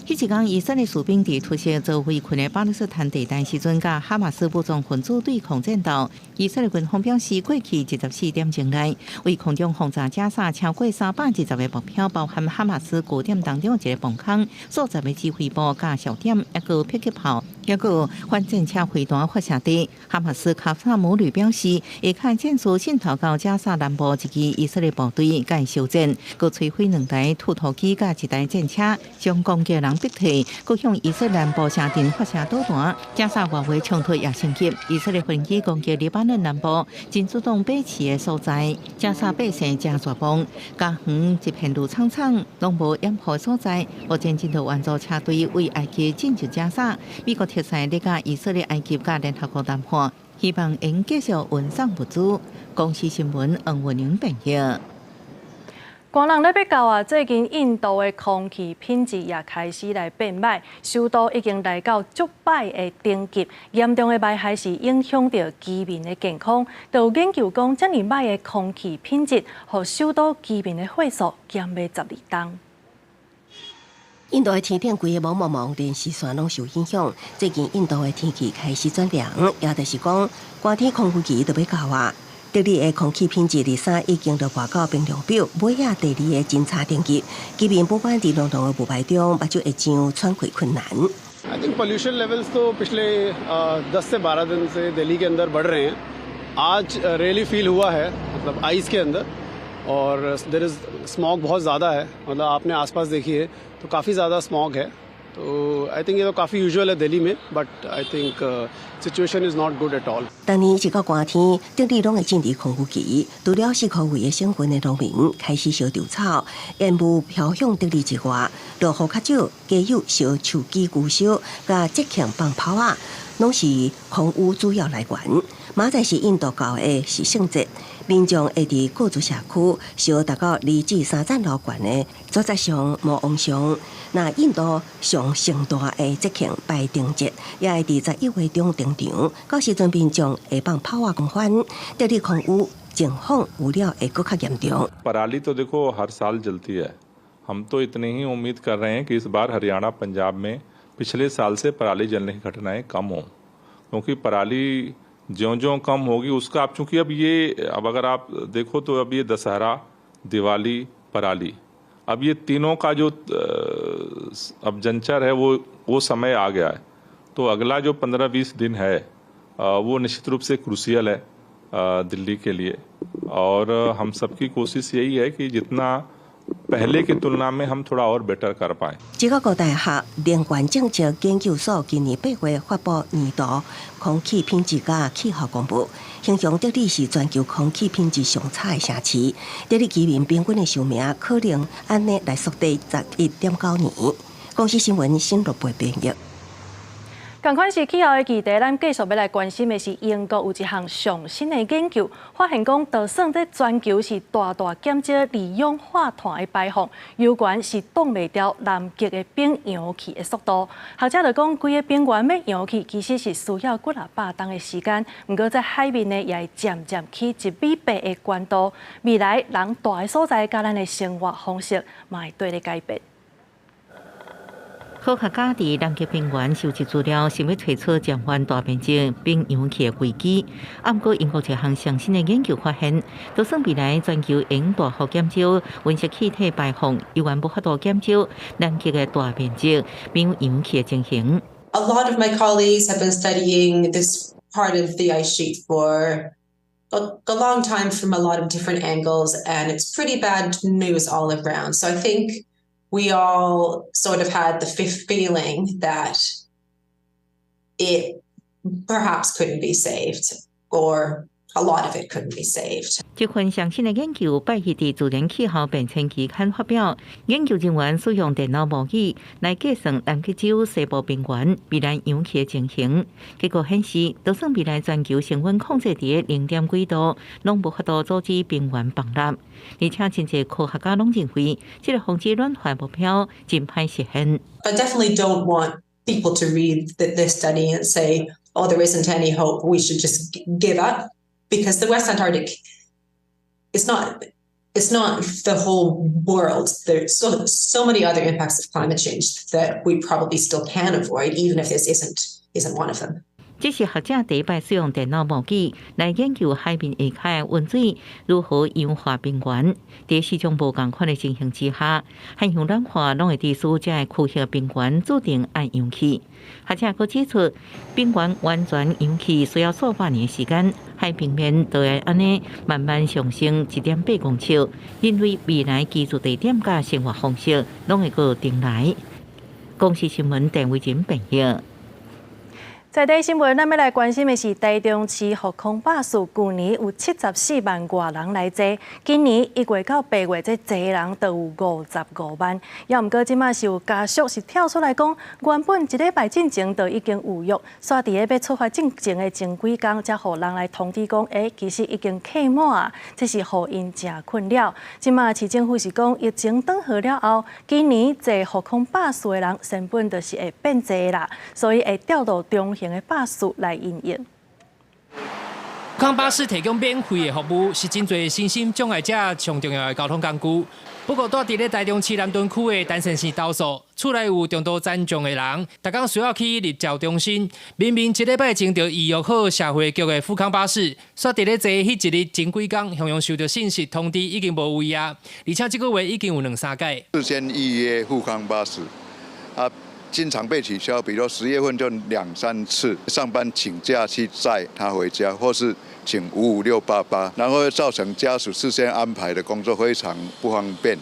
彼一工，以色列士兵佇突襲遭圍困的巴勒斯坦地帶時陣，佮哈馬斯武裝分子對抗戰鬥。以色列軍方表示，過去24點鐘內，對空中轟炸加沙超過320個目標，包含哈馬斯據點當中一個防空、數十个指揮部佮哨點，抑閣迫擊炮，抑閣反戰車飛彈發射地。哈馬斯卡薩姆旅表示，會派戰術滲透到加沙南部一支以色列部隊，共伊收戰，閣摧毀兩台推土機佮一台戰車，將攻擊人逼退，閣向以色列南部城鎮發射導彈。加沙外圍衝突也升級，以色列飛機攻擊黎巴嫩南部真主黨把持的所在，加沙百姓誠絕望，家園一片綠蒼蒼，攏無掩護所在。目前真濟援助車隊對埃及進入加沙，美國特使咧佮以色列、埃及佮聯合國談判，希望會繼續運送物資。公視新聞黃文玲編譯。寒人咧欲到啊，最近印度的空氣品質也開始來變䆀，濕度已經來到足歹的等級，嚴重的危害是影響著居民的健康。就有研究講，遮爾䆀的空氣品質，予首都居民的歲數減欲12冬。印度的天頂規个濛濛濛，連視線攏受影響。最近印度的天氣開始轉涼，也就是講，寒天空虛期就欲到啊。德里的空氣品質二三已經就跋到冰涼表尾仔第二个真差等級，居民不管佇濃濃的霧霾中，目睭會脹，喘氣困難。 I think pollution levels तो पिछले 10 से 12 दिन से दिल्ली के अंदर बढ़ रहे हैं। आज really feel हुआ है, मतलब आइज़ के अंदर और there is smog बहुत ज़्यादा है। मतलब आपने आसपास देखी है तो काफ़ी ज़्यादा स्मॉग है। तो I think ये तो काफ़ी यूजुअल है दिल्ली में, but I think situation is not good at all. 逐年一到寒天，德里攏會進入空污期，除了四箍圍的省份的農民開始燒稻草，煙霧飄向德里之外，落雨較少，街友燒樹枝龜燒，佮節慶放炮仔，攏是空污主要來源。明仔載是印度教的是聖節，民眾會佇各自社區燒達到2至3層樓懸的組織像魔王像。那印度上盛大的節慶拜燈節，也會佇11月中登場。到時陣民眾會放炮仔狂歡，德里空污情況有了會閣較嚴重。 पराली तो देखो हर साल जलती है। हम तो इतनी ही उम्मीद कर रहे हैं कि इस बार हरियाणा, पंजाब में पिछले साल से पराली जलने की घटनाएं कम हों, क्योंकि पराली ज्यों ज्यों कम होगी उसका आप चूंकि अब ये अब अगर आप देखो तो अब ये दशहरा, दिवाली, पराली, अब ये तीनों का जो अब जंचर है, वो समय आ गया है। तो अगला जो 15-20 दिन है, वो निश्चित रूप से क्रूशियल है दिल्ली के लिए और हम सबकी कोशिश यही है कि जितना पहले की तुलना में हम थोड़ा और बेटर कर पाएं। 芝加哥大學能源政策研究所今年8月發布年度空氣品質佮氣候公報，形容德里是全球空氣品質上差的城市。德里居民平均的壽命可能按呢來縮短11.9年。公視新聞新羅貝編譯。仝款是氣候的議題，咱繼續欲來關心的是英國有一項上新的研究，發現講，就算這全球是大大減少二氧化碳的排放，猶原是擋袂牢南極的冰溶去的速度。學者就講，規个冰原欲溶去，其實是需要幾若百冬的時間。毋過這海面呢，也會漸漸起1.8米的懸度。未來人蹛的所在，佮咱的生活方式，嘛會綴咧改變。科學家佇南極冰原收集資料，想欲揣測暫緩大面積冰溶去的危機。毋過英國一項上新的研究發現，就算未來全球會大幅減少溫室氣體排放，猶原無法度減少南極的大面積冰溶去的情形。 A lot of my colleagues have been studying this part of the ice sheet for a long time from a lot of different angles, and it's pretty bad news all around. So I think we all sort of had the feeling that it perhaps couldn't be saved, or a lot of it couldn't be saved. 這份上新的研究拜彼佇《自然氣候變遷》期刊發表。研究人員使用電腦模擬來計算南極洲西部冰原未來溶去的情形。結果顯示，就算未來全球升溫控制佇零點幾度，攏無法度阻止冰原崩塌。而且，真濟科學家攏認為，這个防止暖化目標真歹實現。 I definitely don't want people to read this study and say, "Oh, there isn't any hope. We should just give up," because the West Antarctic It's not the whole world. There's so many other impacts of climate change that we probably still can avoid, even if this isn't one of them. 這是學者第一擺使用電腦模擬來研究海面下跤溫水如何融化冰原。佇四種無仝款的情形之下，海洋暖化攏會致使這个區域冰原注定愛融去。學者閣指出，冰原完全融去需要數百年時間，海平面就會按呢慢慢上升1.8公尺。人類未來居住地點佮生活方式攏會閣重來。公視新聞鄧偉珍編譯。在地新聞，咱欲來關心的是台中市復康巴士，舊年有74萬外人來坐，今年1月到8月，這坐人就有55萬。猶毋過這馬是有家屬是跳出來講，原本一禮拜進前就已經預約，煞佇咧欲出發進前的前幾工，才予人來通知講，欸，其實已經客滿啊，這是予𪜶誠困擾。這馬市政府是講，疫情轉好了後，今年坐復康巴士的人成本就是會變濟啦，所以會調度中型的巴士來營運。復康巴士提供免費的服務，是真濟身心障礙者上重要的交通工具。不過，蹛佇咧台中市南屯區的陳先生投訴，厝內有重度殘障的人，逐工需要去日照中心。明明一禮拜前就預約好社會局的復康巴士，煞佇咧坐彼一日前幾工，雄雄收著信息通知已經無位啊，而且這個月已經有兩三擺。事先預約復康巴士，啊。經常被取消，比如10月份就兩三次，上班請假去載他回家，或是請55688，然後造成家屬事先安排的工作非常不方便。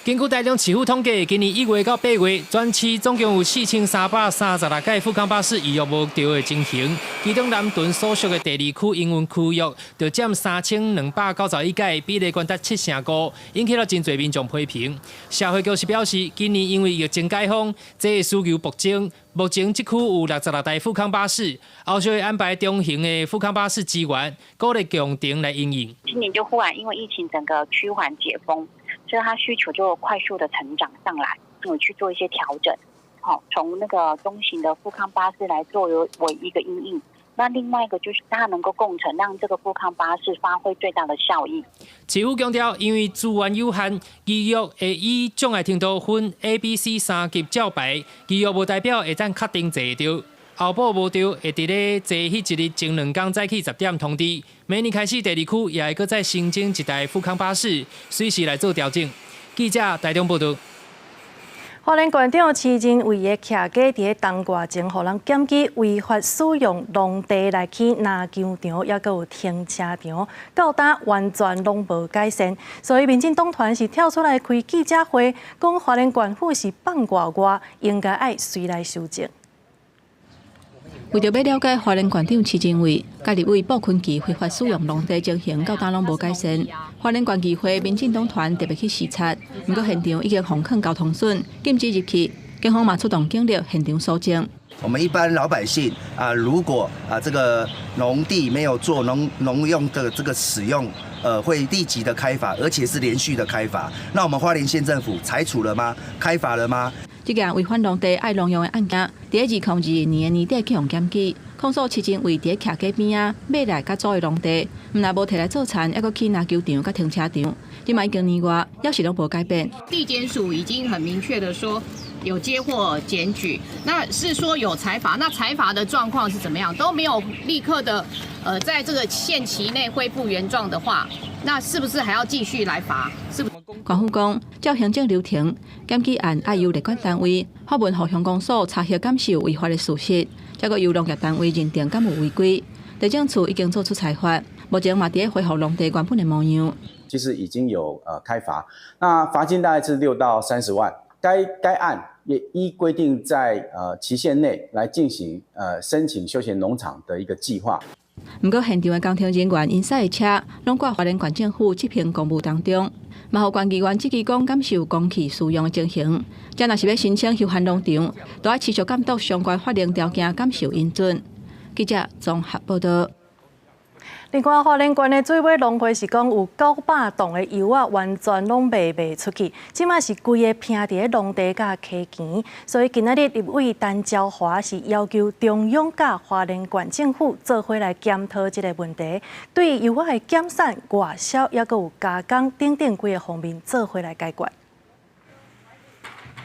根據台中市府統計，今年1月到8月，全市總共有4336架復康巴士預約無著的情形，其中南屯所屬的第二區營運區域就佔3291架，比例懸達7成5，引起了真濟民眾批評。社會局是表示，今年因為疫情解封，這个需求暴增，目前這區有66台復康巴士，後續會安排中型的復康巴士資源，鼓勵共同來營運。今年就忽然因為疫情整個趨緩解封。所以它需求就快速的成長上來，我去做一些調整，好，從那個中型的復康巴士來作為一個因應。那另外一個就是它能夠共乘，讓這個復康巴士發揮最大的效益。市府強調，因為資源有限，預約會依障礙程度分 A、B、C 三級照排，預約無代表會當確定坐著。後補無著，會佇咧坐彼一日前2工早起10點通知。明年開始，第二區也會閣再新增一台復康巴士，隨時來做調整。記者台中報導。花蓮縣長徐仁偉的徛家佇咧冬外前，予人檢舉違法使用農地來起籃球場，抑閣有停車場，到今完全攏無改善。所以民進黨團是跳出來開記者會，講花蓮縣府是放外外，應該愛隨來修正。為著欲了解花蓮縣長徐仁偉佮立委布坤琪非法使用農地情形，到今攏無改善。花蓮縣議會民進黨團特別去視察，毋過現場已經封囥交通損，禁止入去。警方嘛出動警力現場搜證。我們一般老百姓啊，如果啊這個農地沒有做農用的這個使用，會立即的開罰，而且是連續的開罰。那我們花蓮縣政府裁處了嗎？開罰了嗎？這件違反農地愛農用的案件，佇2022年年底去予檢舉，控訴徐仁偉佇咧徛家邊仔買來佮租的農地，毋但無提來做田，猶閣起籃球場佮停車場，這馬已經年外，猶是攏無改變。地檢署已經很明確的說，有接獲檢舉，那是說有裁罰，那裁罰的狀況是怎麼樣？都沒有立刻的，在這個限期內恢復原狀的話，那是不是還要繼續來罰？是不？縣府講，照行政流程，檢舉案愛由列管單位發文予鄉公所查核敢是有違法的事實，才閣由農業單位認定敢有違規。地政處已經做出裁罰，目前嘛佇咧恢復農地原本的模樣。其實已經有開罰，那罰金大概是6到30萬。該案也依規定在期限內來進行申請休閒農場的一個計劃。毋過現場的工程人員𪜶駛的車攏掛花蓮縣政府執行公務當中，嘛予縣議員質疑講敢是有公器私用的情形。這若是欲申請休閒農場，都愛持續監督相關法令條件敢是有允准。記者綜合報導。另外，花蓮縣的水尾農會是講有900棟的柚仔完全攏賣袂出去，這馬是規个拚佇咧農地佮溪墘，所以今仔日立委陳昭華是要求中央佮花蓮縣政府做伙來檢討這个問題，對柚仔的減產、外銷，抑閣有加工等等幾个方面做伙來解決。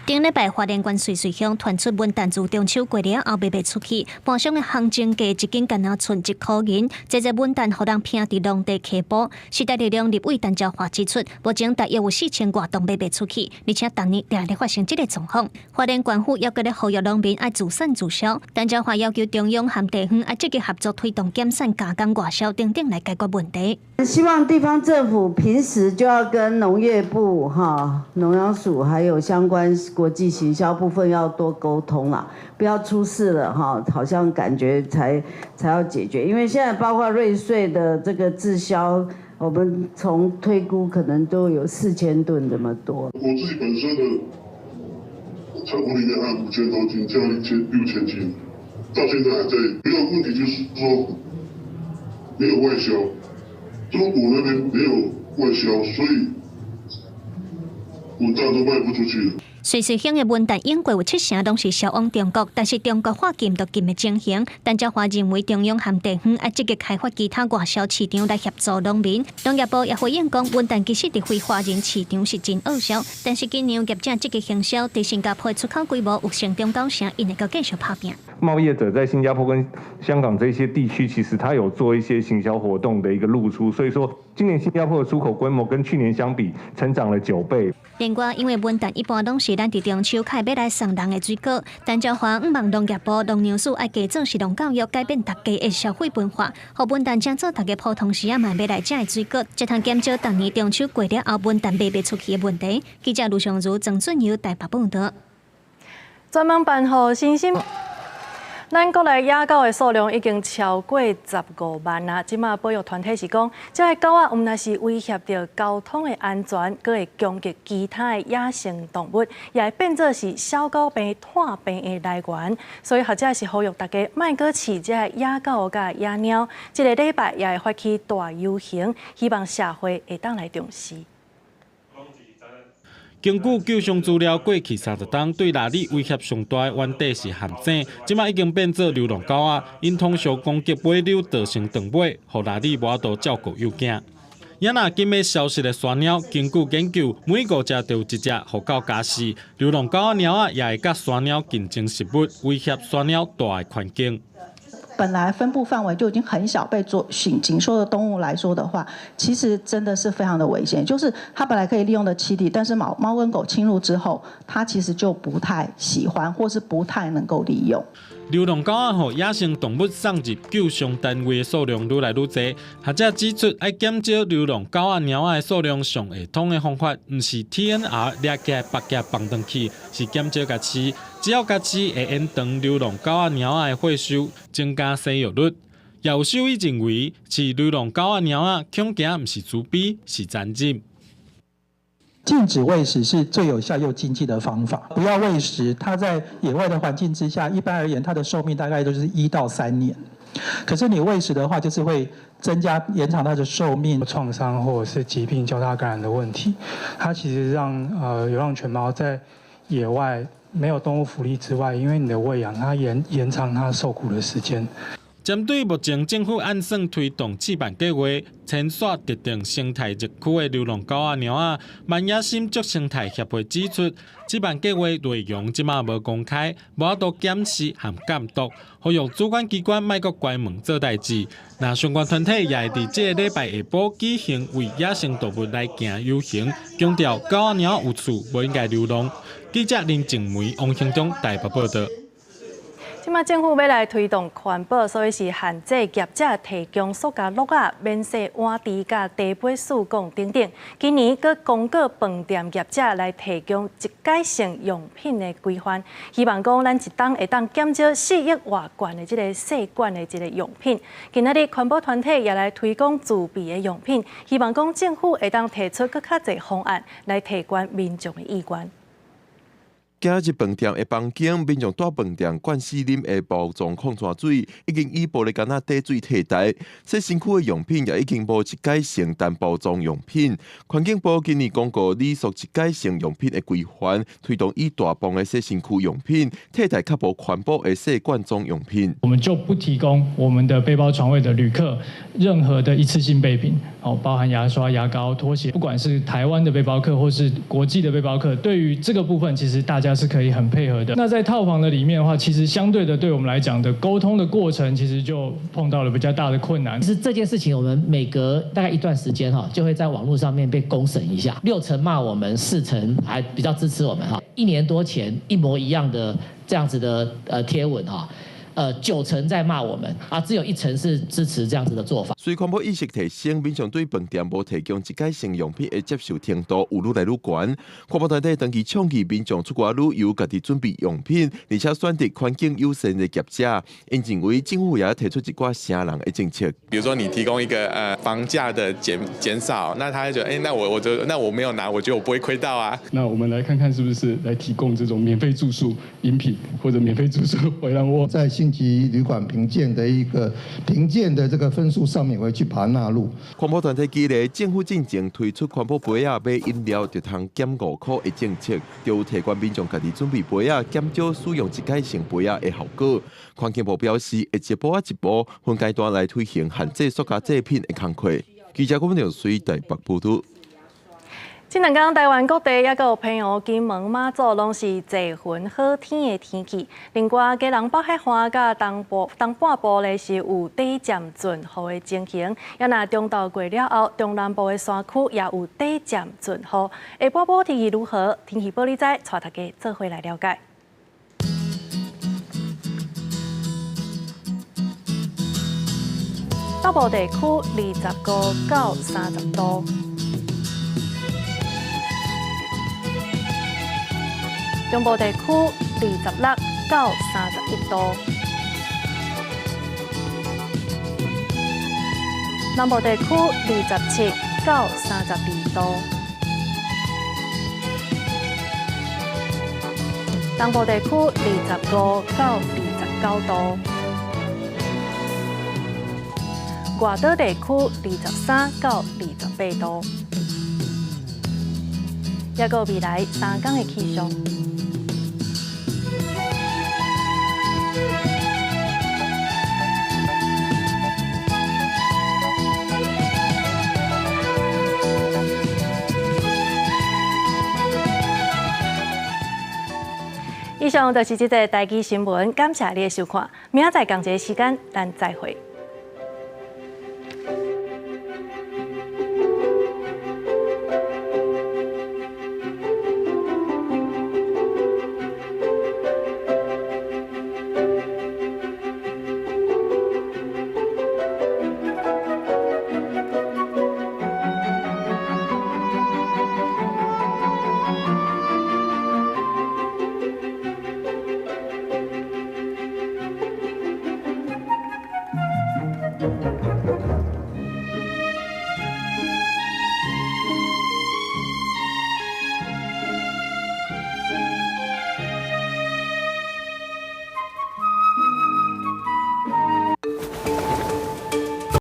頂禮拜花蓮縣瑞穗鄉傳出文旦自中秋過了後賣袂出去，盤商的行情價一斤干焦賰一箍銀，這濟文旦予人拚佇農地溪埔。時代力量立委陳昭華指出，目前大約有4000外棟賣袂出去，而且逐年定咧發生這个狀況。花蓮縣府猶閣咧呼籲農民愛自產自銷。陳昭華要求中央和地方愛積極合作推動減產、加工、外銷等等來解決問題。希望地方政府平時就要跟農業部、哈農糧署還有相關國際行銷部分要多溝通啦，不要出事了哈，好像感覺才要解決，因為現在包括瑞穗的這個滯銷，我們從推估可能都有4000噸這麼多。我自己本身的倉庫裡面還有5000多斤，將近6000斤，到現在還在。沒有問題就是說沒有外銷，中國那邊沒有外銷，所以文旦都賣不出去。瑞穗鄉的文旦永過有七成攏是銷往中國，但是中國發禁就禁的情形。陳昭華認為中央和地方愛積極開發其他外銷市場來協助農民。農業部也回應講，文旦其實佇非華人市場是真熱銷，但是今年業者積極行銷，佇新加坡出口規模有成長九成，𪜶會閣繼續拍拚。貿業者在新加坡跟香港這些地區，其實他有做一些行銷活動的一個露出，所以說今年新加坡的出口規模跟去年相比，成長了9倍。另外，因為文旦一般攏是咱佇中秋較會買來送人的水果，陳昭華向望農業部農糧署愛加做食農教育，改變大家的消費文化，予文旦成做大家普通時仔嘛買來食的水果，才通減少逐年中秋過了後文旦賣袂出去的問題。記者盧尚如、曾俊友台北報導。專門辦予新生。咱國內野狗的數量已經超過15萬啊！這馬保育團體是講，這个狗仔毋但是威脅著交通的安全，閣會攻擊其他的野生動物，也會變做是小狗病、疶病的來源。所以學者是呼籲大家莫閣飼這个野狗佮野貓。這个禮拜也會發起大遊行，希望社會會當來重視。根據救傷資料，過去30冬對獵獵威脅上大的原底是陷阱，這馬已經變做流浪狗仔，𪜶通常攻擊尾溜造成斷尾，予獵獵無法度照顧幼囝。也若緊欲消失的山貓，根據研究，每五隻就有一隻予狗咬死。流浪狗仔貓仔也會佮山貓競爭食物，威脅山貓蹛的環境。本來分布範圍就已經很小，被做緊縮的動物來說的話，其實真的是非常的危險。就是它本來可以利用的棲地，但是貓貓跟狗侵入之後，它其實就不太喜歡，或是不太能夠利用。流浪狗仔予野生動物送入救傷單位的數量愈來愈濟。學者指出，欲減少流浪狗仔、貓仔的數量，上會通的方法，毋是 TNR 掠起來縛起來放轉去，是減少共飼。只要共飼會延長流浪狗仔、貓仔的歲數，增加生育率。也有獸醫認為，飼流浪狗仔、貓仔恐驚毋是慈悲，是殘忍。禁止餵食是最有效又經濟的方法。不要餵食，它在野外的環境之下，一般而言，它的壽命大概都是1到3年。可是你餵食的話，就是會增加延長它的壽命。創傷或者是疾病交叉感染的問題，它其實讓流浪犬貓在野外沒有動物福利之外，因為你的餵養，它延長它受苦的時間。針對目前政府按算推動試辦計劃，遷徙特定生態熱區的流浪狗仔、貓仔，萬野心足生態協會指出，試辦計劃內容這馬無公開，無法度檢視和監督，呼籲主管機關莫閣關門做代誌。那相關團體也會佇這个禮拜下晡舉行為野生動物來行遊行，強調狗仔貓有厝無應該流浪。記者林靜梅、王興忠台北報導。這馬政府欲來推動環保，所以是限制業者提供塑膠橐仔、免洗碗池佮茶杯欶管等等。今年閣公告飯店業者來提供一改性用品的規範，希望講咱一冬會當減少4億外罐的這个細罐的這个用品。今仔日環保團體也來推廣自備的用品，希望講政府會當提出閣較濟方案來提懸民眾的意願。今日飯店的房間，民眾蹛飯店灌死啉的包裝礦泉水，已經以玻璃罐仔底水替代。洗身軀的用品也已經無一改性單包裝用品。環境部今年公告擬塑一改性用品的規範，推動以大磅的洗身軀用品替代較無環保的細罐裝用品。我們就不提供我們的背包床位的旅客任何的一次性備品，哦，包含牙刷、牙膏、拖鞋，不管是台灣的背包客或是國際的背包客，對於這個部分，其實大家是可以很配合的。那在套房的裡面的話，其實相對的對我們來講的溝通的過程，其實就碰到了比較大的困難。其實這件事情，我們每隔大概一段時間哈，就會在網絡上面被公審一下，6成罵我們，4成還比較支持我們哈。一年多前一模一樣的這樣子的貼文哈。9成在罵我們，啊，只有1成是支持這樣子的做法。隨環保意識提升，民眾對飯店無提供一改性用品的接受程度有愈來愈懸。環保團體長期倡議民眾出國旅遊，家己準備用品，而且選擇環境友善的業者。𪜶認為政府也提出一寡啥人的政策，比如說你提供一個房價的減少，那他就覺得，那我就那我沒有拿，我覺得我不會虧到啊。那我們來看看是不是來提供這種免費住宿飲品或者免費住宿回來窩在星級旅館評鑑的一個評鑑的這個分數上面，會去把它納入。環保團體期待政府進前推出環保杯仔買飲料就通減5塊的政策，就有提懸民眾家己準備杯仔，減少使用一改性杯仔的效果。環境部表示，會一步仔一步分階段來推行限制塑膠製品的工課。記者郭文水台北報導。這兩工台灣各地抑閣有澎湖、金門、馬祖，攏是濟雲好天的天氣。另外，基隆北海岸佮東部、東半部咧是有短暫陣雨的情形。抑若中晝過了後，中南部的山區也有短暫陣雨。下晡晡天氣如何？天氣報你知，帶大家做伙來了解。北部地區25到30度。中部地區26到31度，南部地區27到32度，東部地區25到29度，外島地區23到28度，抑閣未來3天的氣象。以上就是這節台語新聞，感謝你的收看，明仔載仝一个時間，咱再會。